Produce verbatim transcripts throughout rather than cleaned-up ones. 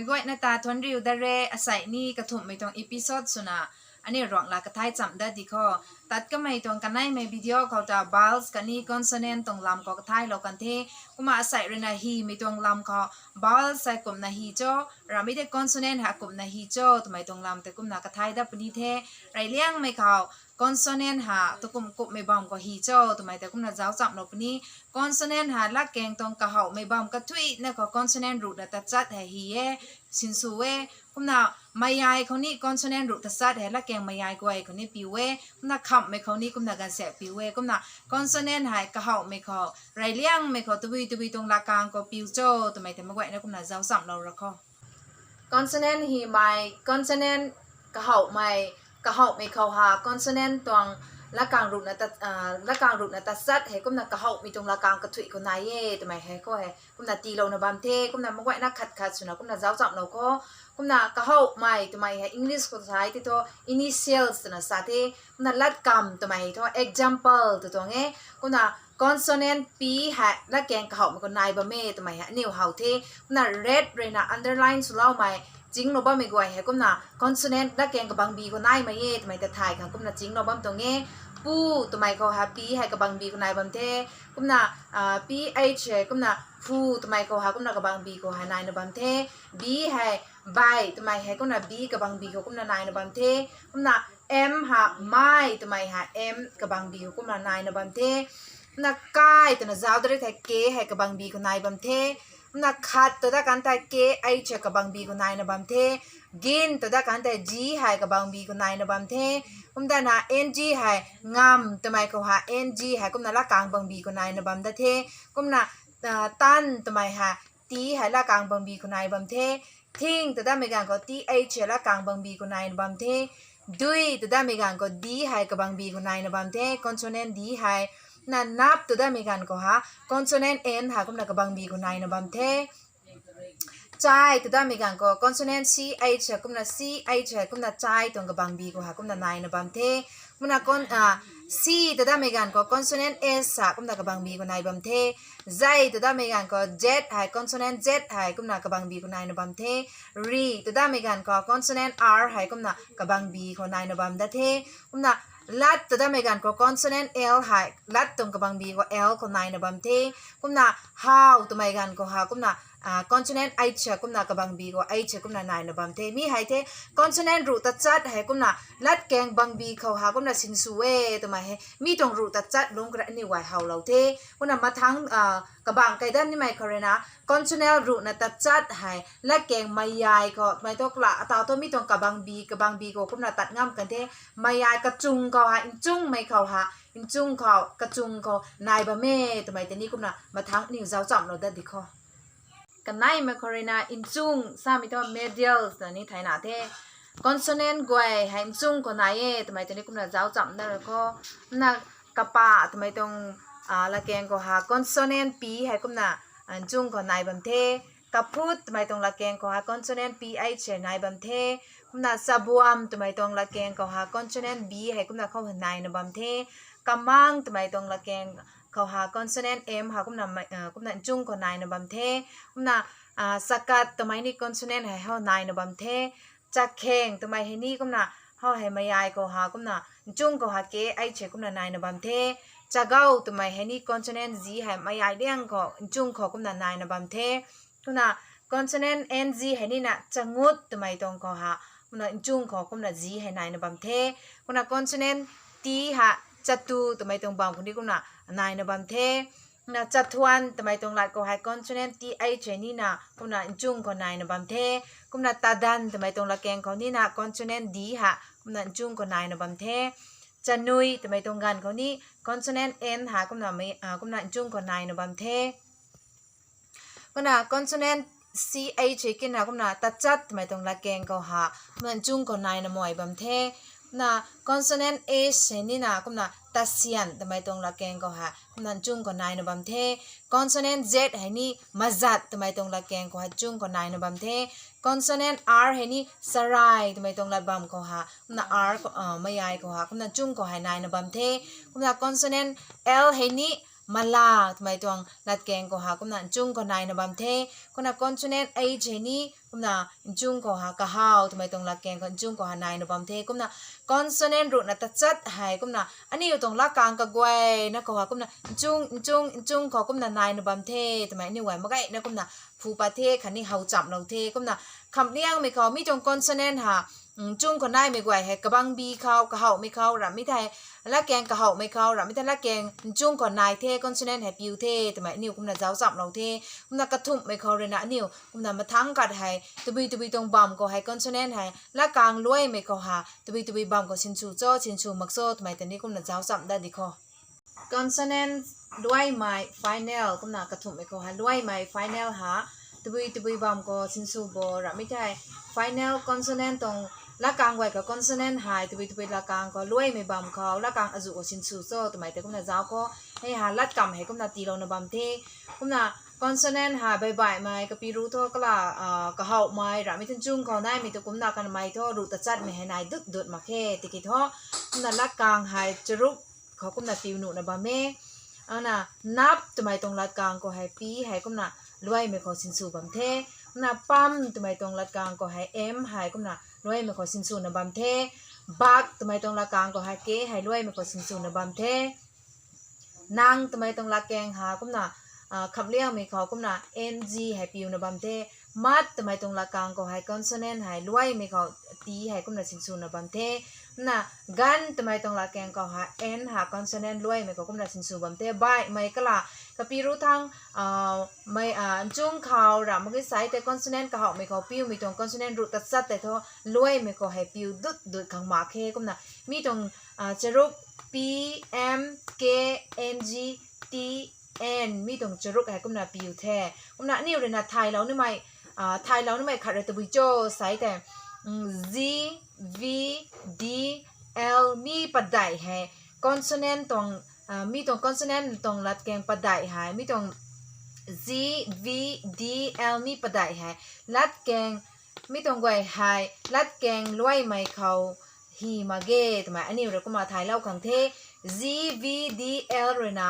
Guayna ta thuanc riu dat re, asei ni kathumhmei tuang episode swna aniu ruangh la kathai chamh dat di kho. Tat kamei tuang kaneimei video khou ta vowels khatni consonant tuang lam khou kathailou kan the. Kumna asei ruina hymei tuang lam khou vowels hei kumna hy cho, ramei tei consonant hei kumna hy cho twmei tuang lam tei kumna kathai dat puni the. Reyliangmei khou consonant hei tukum kumhmei bam khou hy cho twmei tei kumna zauc chamhlou puni. Consonant hei latkaeng tuang kahouhmei bam kathuina khou consonant ruhna tachat hei hy e, sinsw e. Kumna mayai khou ni consonant ruh tachat hei latkaeng mayai guay khou ni piu e. Kumna khamhmei khou ni kumna ganvsaekc piu e. Kumna consonant hei kahouhmei khou, reyliangmei khou tabui tabui tuang latkaeng khou piu cho twmei tei meic guayna kumna zauc chamhlou ra kho. Consonant hymei, consonant kahouhmei, kahouhmei khou hei consonant tuang latkaeng ruhna ta, latkaeng ruhna tachat hei kumna kahouhmei tuang latkaeng kathuih khou nai e twmei hei khou hei kumna tiilouna bam the. Kumna meic guayna khat khat swna kumna zauc chamhlou kho. Kumna kahouhmei twmei hei English khou sa tei thu initials twna sa the. Kumna latkamv twmei thu example tw tuang e. Kumna consonant P hei latkaeng kahouhmei khou nai bam e twmei hei aniw how the. Kumna red ruina underline swloumei chinglou bammei guay hei kumna consonant latkaeng kabangbi khou naimei e twmei ta thay khang kumna chinglou bam tuang e. Pu twmei khou hei P hei kabangbi khou nai bam the. Kumna ph hei kumna phu twmei khou hei kumna kabangbi khou hei naina bam the. B hei bai twmei hei kumna B kabangbi khou kumna naina bam the. Kumna m hei mai twmei hei m kabangbi khou kumna naina bam the. Kumna kai twna zauc dat re thei k hei kabangbi khou nai bam the. Kumna khat tw dat kan thei k h hei kabangbi khou naina bam the. Gin tw dat kan thei g hei kabangbi khou naina bam the. Kumna ng hei ngam twmei khou hei ng hei kumna latkaeng bangbi khou naina bam dat the. Kumna tan twmei hei t hei latkaeng bangbi khou nai bam the. Thing tw datmei ganv khou th hei latkaeng bangbi khou naina bam the. Dui tw datmei ganv khou d hei kabangbi khou naina bam the, consonant d hei. Na nap tw datmei ganv khou hei consonant n hei kumna kabangbi khou naina bam the. Chai tw datmei ganv khou consonant ch hei kumna ch hei kumna chai tuang kabangbi khou hei kumna naina bam the. Kumna c tw datmei ganv khou consonant s hei kumna kabangbi khou nai bam the. Zai tw datmei ganv khou z hei consonant z hei kumna kabangbi khou naina bam the. Ri tw datmei ganv khou consonant r hei kumna kabangbi khou naina bam dat the. Kumna lat tw datmei ganv khou consonant l hei lat tuang kabangbi khou l khou naina bam the. Kumna how twmei ganv khou hei kumna consonant h hei kumna kabangbi khou h hei kumna naina bam the. Mi hei the consonant ruh tachat hei kumna latkaeng bangbi khou hei kumna sinsw e twmei hei mi tuang ruh tachat lungc kara aniw guay howlou the. Kumna mathangc kabangc kai dat nimei khou ruina consonant ruhna tachat hei latkaeng mayai khou twmei thu kala ataw thu mi tuang kabangbi kabangbi khou kumna tat ngam kan the. Mayai kachung khou hei nchungmei khou hei nchung khou kachung khou nai bam e twmei tei ni kumna mathangc aniw zauc chamhlou dat di kho. Kaneimei khou ruina nchung samei thu medials na ni thayna the. Consonant guay hei nchung khou nai e twmei tei ni kumna zauc chamh dat ra kho. Kumna kapa twmei tuang latkaeng khou hei consonant p hei kumna nchung khou nai bam the. Kaphut twmei tuang latkaeng khou hei consonant ph hei nai bam the. Kumna chabuam twmei tuang latkaeng khou hei consonant b hei kumna khou hei naina bam the. Kamang twmei tuang latkaeng khou hei consonant m hei kumna nchung khou naina bam the. Kumna chakat twmei ni consonant hei how naina bam the. Chakheng twmei hei ni kumna how hei mayai khou hei kumna nchung khou hei kh hei kumna naina bam the. Chagau twmei hei ni consonant z hei mayai liang khou nchung khou kumna naina bam the. Kumna consonant ng hei nina changut twmei tuang khou hei kumna nchung khou kumna z hei naina bam the. Kumna consonant t hei chatu twmei tuang bam khou ni kumna naina bam the. Kumna chathuan twmei tuang lat khou hei consonant th hei nina kumna nchung khou naina bam the. Kumna tadan twmei tuang latkaeng khou nina consonant d hei kumna nchung khou naina bam the. Chanui twmei tuang ganv khou ni consonant n hei kumna nchung khou naina bam the. Kumna consonant ch hei kina kumna tachat twmei tuang latkaeng khou hei kumna nchung khou naina mai bam the. Kumna consonant s hei nina kumna tasian twmei tuang latkaeng khou hei kumna nchung khou naina bam the. Consonant z hei ni mazat twmei tuang latkaeng khou hei nchung khou naina bam the. Consonant r hei ni sarai twmei tuang lat bam khou hei kumna r mayai khou hei kumna nchung khou hei naina bam the. Kumna consonant l hei ni mala twmei tuang latkaeng khou hei kumna nchung khou naina bam the. Kumna consonant h hei ni Kumna nchung khou ha kahaw twmei tuang latkaeng khou nchung khou ha naina bam the. Kumna consonant ruhna tachat hei kumna aniu tuang latkaeng kaguayna khou ha kumna nchung, nchung, nchung khou kumna naina bam the twmei aniu guay mak gayna kumna phu pat the khatni how chamlou the. Kumna khamhliangmei khou mi tuang consonant ha nchung khou naimei guay hei kabangbi khou, kahawmei khou ramhmei thei, latkaeng kahawmei khou ramhmei thei latkaeng nchung khou nai the, consonant hei piu the twmei aniu kumna zauc chamlou the. Kumna kathumhmei khou ruina aniu kumna mathangc khat hei tabui tabui tuang bam khou hei consonant hei latkaeng luaimei khou ha tabui tabui bam khou sinsw cho, sinsw mak cho twmei ta ni kumna zauc cham dat di kho. Consonant luaimei final, kumna kathumhmei khou hei luaimei final ha tabui tabui bam khou sinsw bo ramhmei thei, final consonant tuang latkaeng guay khou consonant hei tabui tabui latkaeng khou luaimei bam khou latkaeng azuh khou sinsw cho twmei ta kumna zauc kho. Hei ha latkamv hei kumna tiilouna bam the. Kumna consonant hei baibaihmei kapi ru thu kala kahawmei ramhmei thei nchung khou naimei tu kumna kanmei thu ruh tachatmei hei nai dut dut mak khe tiki thu. Kumna latkaeng hei charuk khou kumna piu nuhna bam e. Ana nap twmei tuang latkaeng khou hei pi hei kumna luaimei khou sinsw bam the. Kumna pam twmei tuang latkaeng khou hei m hei kumna luaimei khou sinswna bam the. Bak twmei tuang latkaeng khou hei k hei luaimei khou sinswna bam the. Nang twmei tuang latkaeng ha kumna khamhliangmei khou kumna ng hei piuna bam the. Mat twmei tuang latkaeng khou hei consonant hei luaimei khou t hei kumna sinswna bam the. Kumna gan twmei tuang latkaeng khou hei n ha consonant luaimei khou kumna sinsw bam the. Baihmei kala kapi ru thangc mei nchung khou ramh mak ge sai tei consonant kahawmei khou piumei tuang consonant ruh tachat tei thu luaimei khou hei piu dut dut khang mak khe. Kumna mi tuang charuk p, m, k, n, g, t, n mi tuang charuk hei kumna piu the. Kumna aniu ruina thaylou nimei, thaylou nimei khat rui tabui cho sai tei g, v, d, l mi padeih hei consonant tuang, mi tuang consonant tuang latkaeng padeih hei mi tuang g, v, d, l mi padeih hei latkaeng, mi tuang guay hei latkaeng luaimei khou hy mak ge twmei aniu rui kumna thaylou khang the. G, v, d, l ruina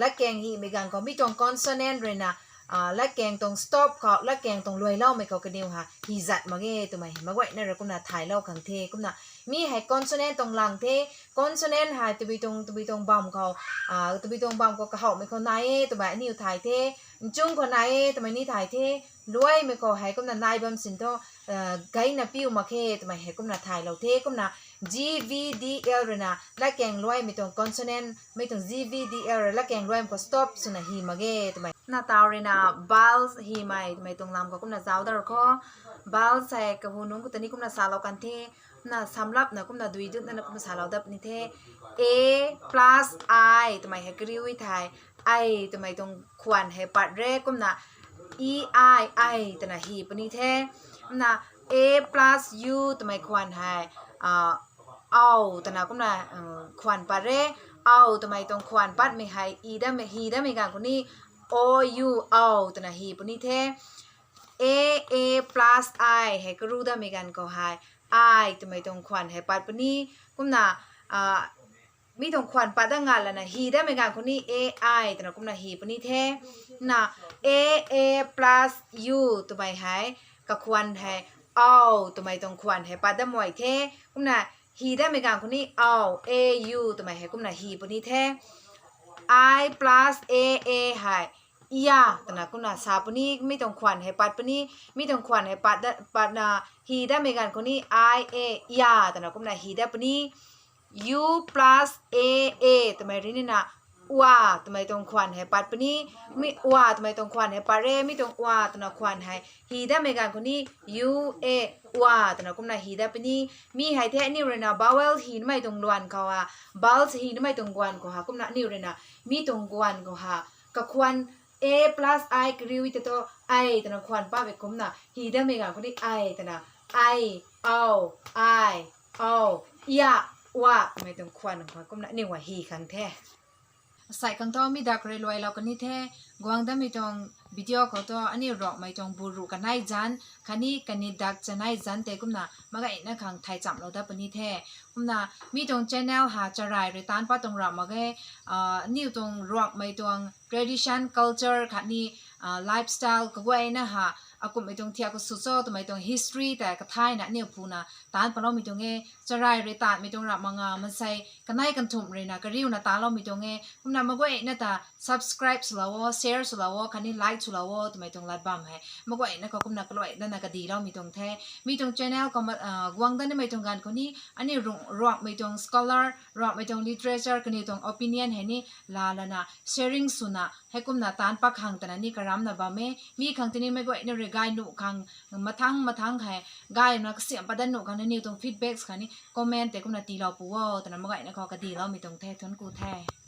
latkaeng hymei ganv khou mi tuang consonant ruina latkaeng tuang stop khou latkaeng tuang luailoumei khou kaniw ha hy zat mak ge twmei hei mak guayna rui kumna thaylou khang the. Kumna mi hei consonant tuang lang the. Consonant hei tabui tuang tabui tuang bam khou, tabui tuang bam khou kahawmei khou nai e twmei aniu thay the. Nchung khou nai e twmei ni thay the. Luaimei khou hei kumna nai bam sin thu gayna piu mak khe twmei hei kumna thaylou the. Kumna g, v, d, l ruina latkaeng luaimei tuang consonant mei tuang g, v, d, l rui latkaeng luaimei khou stop swna hy mak ge twmei. Kumna taw ruina vowels hymei twmei tuang lam khou kumna zauc dar kho. Vowels hei kahu nunc khou ta ni kumna salou kan the. Kumna samlapna kumna dui dutna kumna salou dat ni the. A plus I twmei hei kariu e thei, I twmei tuang khwan hei pat re. Kumna E I, I twna hy puni the. Kumna A plus U twmei khwan hei ow twna kumna khwan pat re. Ow twmei tuang khwan patmei hei i damei, hy damei ganv khou ni O U, ow twna hy puni the. A, A plus I hei karu damei ganv khou hei I twmei tuang khwan hei pat puni. Kumna mi tuang khwan pat dat nga lana hy datmei ganv khou ni A I twna kumna hy puni the. Na A, A plus U twmei hei kakhwan hei ow twmei tuang khwan hei pat dat mei the. Kumna hy datmei ganv khou ni ow, A U twmei hei kumna hy puni the. I plus A A hei ya twna kumna sa puni, mi tuang khwan hei pat puni, mi tuang khwan hei pat dat, patna hy datmei ganv khou ni I A, ya twna kumna hy dat puni. U plus A A twmei rui nina wa twmei tuang khwan hei pat puni, mi wa twmei tuang khwan hei pat re, mi tuang wa twna khwan hei hy datmei ganv khou ni U A, wa twna kumna hy dat puni. Mi hei the aniu ruina vowel hy namei tuang luan khou ha, vowels hy namei tuang guan khou ha, kumna aniu ruina mi tuang guan khou ha kakhwan A plus I kariu e tei thu I twna khwan patmei kumna hy datmei ganv khou ni I twna, I, ow, I, ow, ya, wa twmei tuang khwan khou kumna aniu guay hy khang the. Sai khang thu mi dak rui luailou kan ni the, guang datmei tuang video khou tu aniu Ruangmei tuang buru kanei zanc khatni kaniw dak chanei zanc tei kumna mak gayna khang thay chamlou dat puni the. Kumna mi tuang channel ha charai rui taanc pat tuang ramh mak ge. Aniu tuang Ruangmei tuang tradition, culture khatni lifestyle kaguayna ha akumhmei tuang thiak khou sw cho twmei tuang history tei kathayna aniu phuna taanc patloumei tuang e. Charai rui taanmei tuang ramh mak nga, maansei kanei kanthumh ruina kariuna taanloumei tuang e. Kumna mak guayna ta subscribe swlou o, share swlou o khatni like swlou o twmei tuang lat bam hei mak guayna khou kumna kaluai dana kadiloumei tuang the. Mi tuang channel khou guang dat nimei tuang ganv khou ni aniu Ruangmei tuang scholar, Ruangmei tuang literature kaniw tuang opinion hei ni laa lana sharing swna heikumna taanc pat khang twna ni karamna bam e. Mi khang tini meic guayna rui gay nuh khang, mathang mathang hei gayna kasiamh pat dat nuh khang nangniw tuang feedbacks khatni comment tei kumna tiilou pu o twna mak guayna khou kadiloumei tuang the. Thuanc ku the.